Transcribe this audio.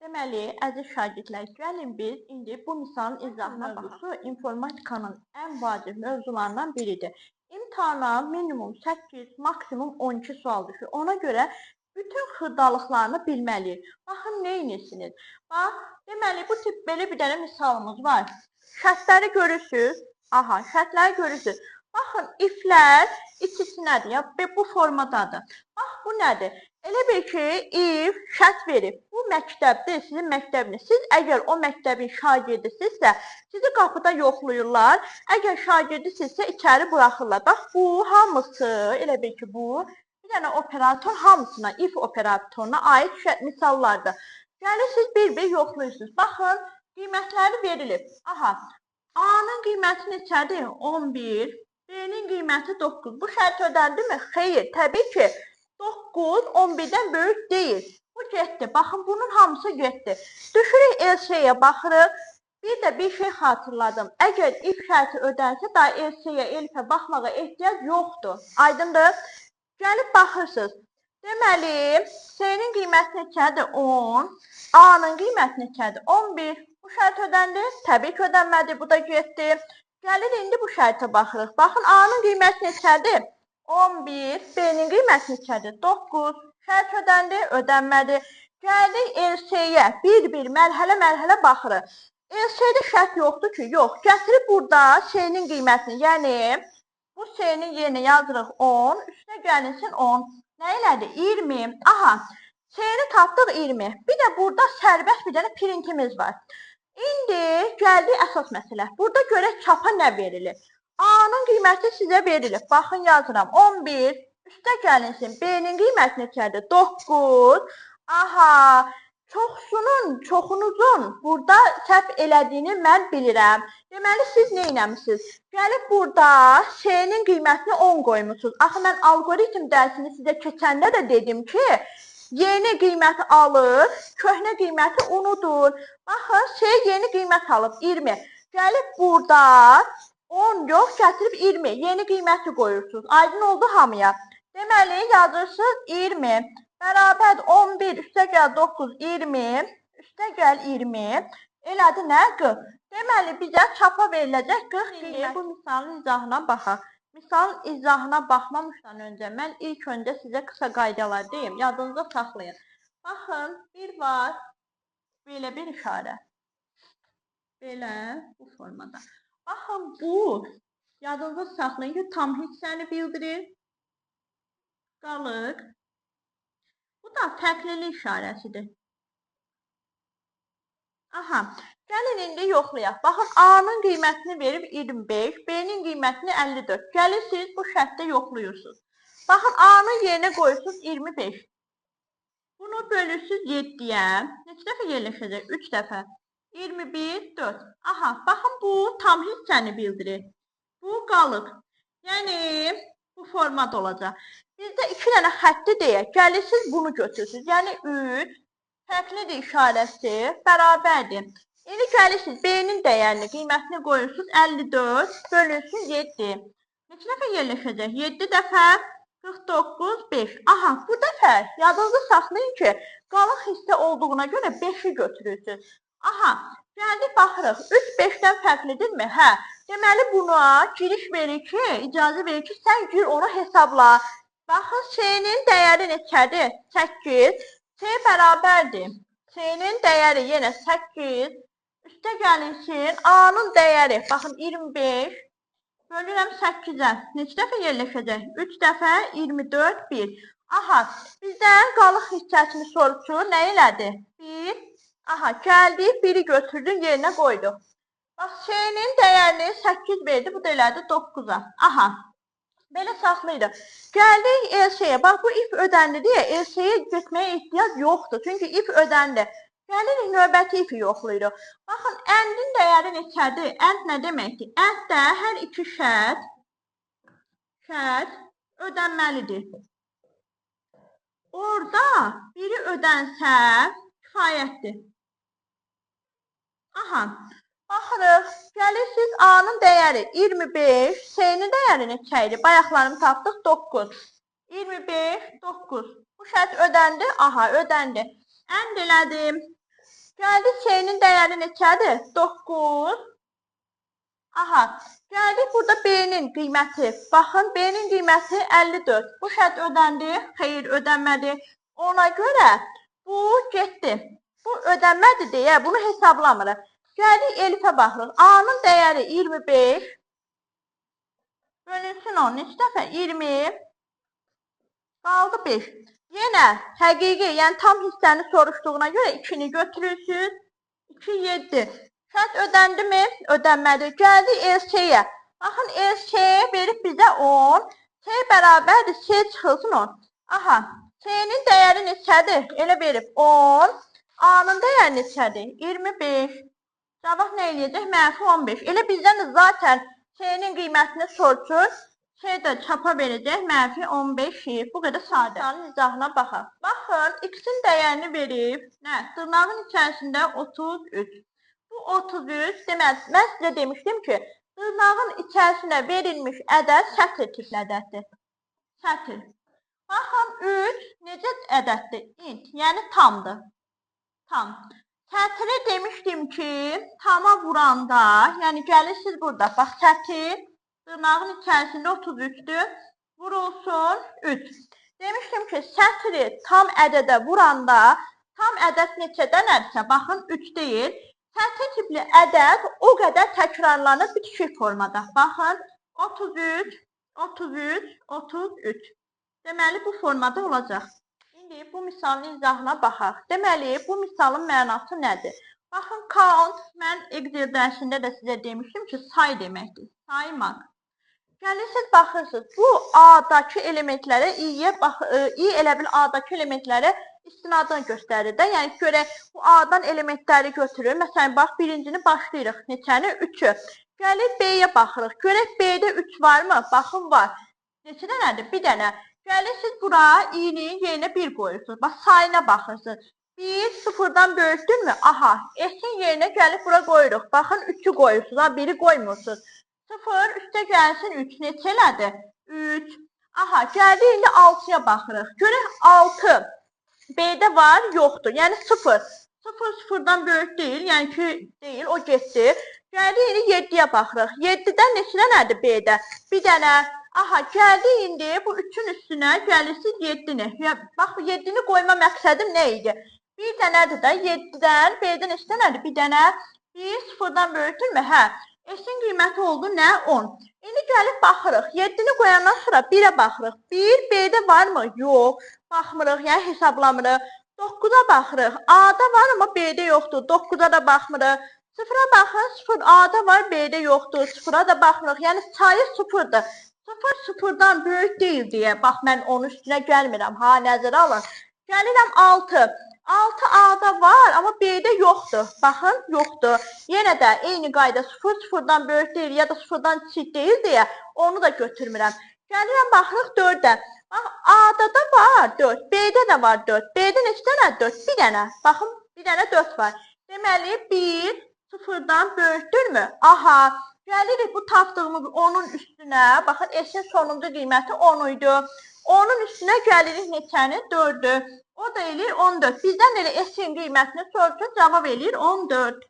Deməli, əziz şagirdlər, gəlin biz indi bu misalın izahına mövzusu informatikanın ən vacib mövzularından biridir. İmtahana minimum 8, maksimum 12 sual düşür. Ona görə bütün xırdalıqlarını bilməliyik. Baxın, nə edirsiniz? Bax, deməli, bu tip belə bir dənə misalımız var. Şərtləri görürsünüz. Aha, şərtləri görürsünüz. Baxın, iflər iç-içinədir, ya, bu formadadır. Bax, bu nədir? Elə bil ki, if şərt verib. Bu məktəbdir, sizin məktəbiniz. Siz əgər o məktəbin şagirdisinizsə, sizi qapıda yoxlayırlar. Əgər şagirdisinizsə, içəri buraxırlar. Bax, bu hamısı, elə bil ki, bu bir dənə operator hamısına, if operatoruna aid misallardır. Gəlirsiniz, bir-bir yoxlayırsınız. Baxın, qiymətləri verilib. Aha, A-nın qiyməti neçədir? 11. B-nin qiyməti 9. Bu şərt ödəndimi? Xeyr, təbii ki, 9 11-dən böyük deyil. Bu getdi. Baxın, bunun hamısı getdi. Düşürük else-yə, baxırıq. Bir də bir şey xatırladım. Əgər if şərti ödənsə, daha else-yə, elifə baxmağa ehtiyac yoxdur. Aydındır? Gəlib baxırsınız. Deməli, C-nin qiyməti neçədir? 10. A-nın qiyməti neçədir? 11. Bu şərt ödəndi? Təbii ki, ödənmədi. Bu da getdi. Gəlir indi bu şərtə baxırıq. Baxın, A-nın qiyməti neçədir? 11. B-nin qiyməti neçədir? 9. Şərt ödəndi? Ödənmədi. Gəldik else-yə. Bir-bir, mərhələ-mərhələ baxırıq. Else-də şərt yoxdur ki, yox. Gətirib burada C-nin qiymətini, yəni bu C-nin yerinə yazırıq 10, üstünə gəlinsin 10. Nə elədi? 20. Aha, C-ni tapdıq 20. Bir də burada sərbəst bir dənə printimiz var. İndi gəldi əsas məsələ. Burada görək çapa nə verilir. A-nın qiyməti sizə verilib. Baxın, yazıram. 11. Üstə gəlinsin. B-nin qiyməti neçədir? 9. Aha, çoxunuzun burada səhv elədiyini mən bilirəm. Deməli, siz nə eləmisiniz? Gəlib burada C-nin qiymətini 10 qoymuşsunuz. Axı, mən alqoritm dərsini sizə keçəndə də dedim ki, yeni qiyməti alır, köhnə qiyməti unudur. Baxın, C yeni qiymət alıb 20. Gəlib burada 10 yox, gətirib 20. Yeni qiyməti qoyursunuz. Aydın oldu hamıya. Deməli, yazırsınız 20. Bərabər 11, üstə gəl 9, 20, üstə gəl 20, elədi nə? 40. Deməli, bizə çapa veriləcək 40 qiymət. Bu misalın izahına baxaq. Misalın izahına baxmamışdan öncə mən ilk öncə sizə qısa qaydalar deyim, yadınızda saxlayın. Baxın, bir var, belə bir işarə. Belə, bu formada. Baxın, bu, yadınızda saxlayın ki, tam hissəni bildirir. Qalıq. Bu da fərqlilik işarəsidir. Aha, gəlin indi yoxlayaq. Baxın, A-nın qiymətini verib 25, B-nin qiymətini 54. Gəlirsiniz, bu şərtdə yoxlayırsınız. Baxın, A-nın yerinə qoyursunuz 25. Bunu bölürsünüz 7-yə. Neçə dəfə yerləşəcək? 3 dəfə. 21, 4. Aha, baxın, bu tam hissəni bildirir. Bu qalıq. Yəni, bu format olacaq. Bizdə 2 dənə xətti deyək. Gəlirsiniz, bunu götürürsünüz. Yəni, 3 fərqlidir işarəsi bərabərdir. İndi gəlirsiniz, B-nin dəyərini, qiymətini qoyursunuz. 54 bölünsün 7. Neçə dəfə yerləşəcək? 7 dəfə 49, 5. Aha, bu dəfə yadınızda saxlayın ki, qalıq hissə olduğuna görə 5-i götürürsünüz. Aha, gəldik, baxırıq. 3 5-dən fərqlidirmi? Hə. Deməli, buna giriş verir ki, icazə verir ki, sən gir onu hesabla. Baxın, C-nin dəyəri neçədir? 8. C bərabərdir. C-nin dəyəri yenə 8. Üstə gəlinsin. A-nın dəyəri, baxın, 25. Bölürəm 8-ə. Neçə dəfə yerləşəcək? 3 dəfə 24, 1. Aha, bizdən qalıq hissəsini soruşur. Nə elədi? 1. Aha, gəldik, 1-i götürdük, yerinə qoyduq. Bax, C-nin dəyərini 8 verdi, bu da elədi 9-a. Aha, belə saxlayırıq. Gəldik else-yə. Bax, bu if ödəndi deyə else-yə getməyə ehtiyac yoxdur. Çünki if ödəndi. Gəlirik, növbəti ifi yoxlayırıq. Baxın, and-in dəyəri neçədir? And nə deməkdir? And də hər iki şərt ödənməlidir. Orada biri ödənsə kifayətdir. Aha, baxırıq, gəlirsiniz A-nın dəyəri 25, C-nin dəyəri neçə idi? Bayaqlarını tapdıq 9. 25, 9. Bu şərt ödəndi, aha, ödəndi. And elədim. Gəldik C-nin dəyəri neçədir? 9. Aha, gəldik burada B-nin qiyməti. Baxın, B-nin qiyməti 54. Bu şərt ödəndi? Xeyr, ödənmədi. Ona görə bu getdi. Bu ödənmədi deyə bunu hesablamırıq. Gəldik Elifə baxırıq. A-nın dəyəri 25. Bölünsün 10. Neçə dəfə? 20. Qaldı 5. Yenə həqiqi, yəni tam hissəni soruşduğuna görə 2-ni götürürsünüz. 2, 7. Şərt ödəndimi? Ödənmədi. Gəldik LC-yə. Baxın, LC verib bizə 10. C bərabərdir. C çıxılsın 10. Aha, C-nin dəyəri neçədir? Elə verib 10. A-nın dəyəri neçədir? 25. Cavab nə eləyəcək? Mənfi 15. Elə bizdən də zaten C-nin qiymətini soruşur. C də çapa verəcək mənfi 15-i. Bu qədər sadə. Misalın izahına baxaq. Baxın, x-in dəyərini verib, nə? Dırnağın içərisində 33. Bu 33, deməli, mən sizə demişdim ki, dırnağın içərisinə verilmiş ədəd sətr tipli ədəddir. Sətr. Baxın, 3 necə ədəddir? İnt, yəni tamdır. Tam. Sətri demişdim ki, tama vuranda, yəni gəlirsiniz burada, bax, sətr, dırnağın içərisində 33-dür, vurulsun 3. Demişdim ki, sətri tam ədədə vuranda, tam ədəd neçə dənədirsə, baxın, 3 deyil. Sətr tipli ədəd o qədər təkrarlanır bitişik formada. Baxın, 33, 33, 33. Deməli, bu formada olacaq. İndi bu misalın izahına baxaq. Deməli, bu misalın mənası nədir? Baxın, count, mən Excel dərsində də sizə demişdim ki, say deməkdir. Saymaq. Gəlirsiniz, baxırsınız, bu A-dakı elementlərə i-yə bax, i elə bil A-dakı elementlərə istinadını göstərir də. Yəni, görək, bu A-dan elementləri götürür. Məsələn, bax, birincini başlayırıq. Neçəni? 3-ü. Gəlir, B-yə baxırıq. Görək, B-də 3 varmı? Baxın, var. Neçə dənədir? Bir dənə. Gəlirsiniz, bura i-nin yerinə 1 qoyursunuz. Bax, sayına baxırsınız. 1, 0-dan böyükdürmü? Aha, S-in yerinə gəlib bura qoyuruq. Baxın, 3-ü qoyursunuz, ha, 1-i qoymursunuz. 0, üstə gəlsin 3. Neçə elədi? 3. Aha, gəldi, indi 6-ya baxırıq. Görək, 6 B-də var, yoxdur. Yəni 0. 0, 0-dan böyük deyil, yəni ki, deyil, o getdi. Gəldi, indi 7-yə baxırıq. 7-dən neçə dənədir B-də? Bir dənə. Aha, gəldi indi bu 3-ün üstünə gəlirsiniz 7-ni. Bax, 7-ni qoyma məqsədim nə idi? Bir dənədir də, 7-dən, B-də neçə dənədir? Bir dənə. 1, 0-dan böyükdürmü? Hə. S-in qiyməti oldu nə? 10. İndi gəlib baxırıq. 7-ni qoyandan sonra 1-ə baxırıq. 1, B-də varmı? Yox. Baxmırıq, yəni hesablamırıq. 9-a baxırıq. A-da var, amma B-də yoxdur. 9-a da baxmırıq. 0-a baxın, 0 A-da var, B-də yoxdur. 0-a da baxmırıq. Yəni sayı 0-dır. 0, 0-dan böyük deyil deyə. Bax, mən onun üstünə gəlmirəm. Ha, nəzərə alın. Gəlirəm 6. 6 A-da var, amma B-də yoxdur. Baxın, yoxdur. Yenə də eyni qayda 0, 0-dan böyük deyil ya da 0-dan kiçik deyil deyə onu da götürmürəm. Gəlirəm, baxırıq 4-ə. Bax, A-da da var 4, B-də də var 4. B-də neçə dənə 4? Bir dənə. Baxın, bir dənə 4 var. Deməli, 1 0-dan böyükdürmü? Aha, gəlirik bu tapdığımız 10-un üstünə. Baxın, S-in sonuncu qiyməti 10 idi. 10-un üstünə gəlirik neçəni? 4-ü. O da eləyir 14. Bizdən elə S-in qiymətini soruşur, cavab eləyir 14.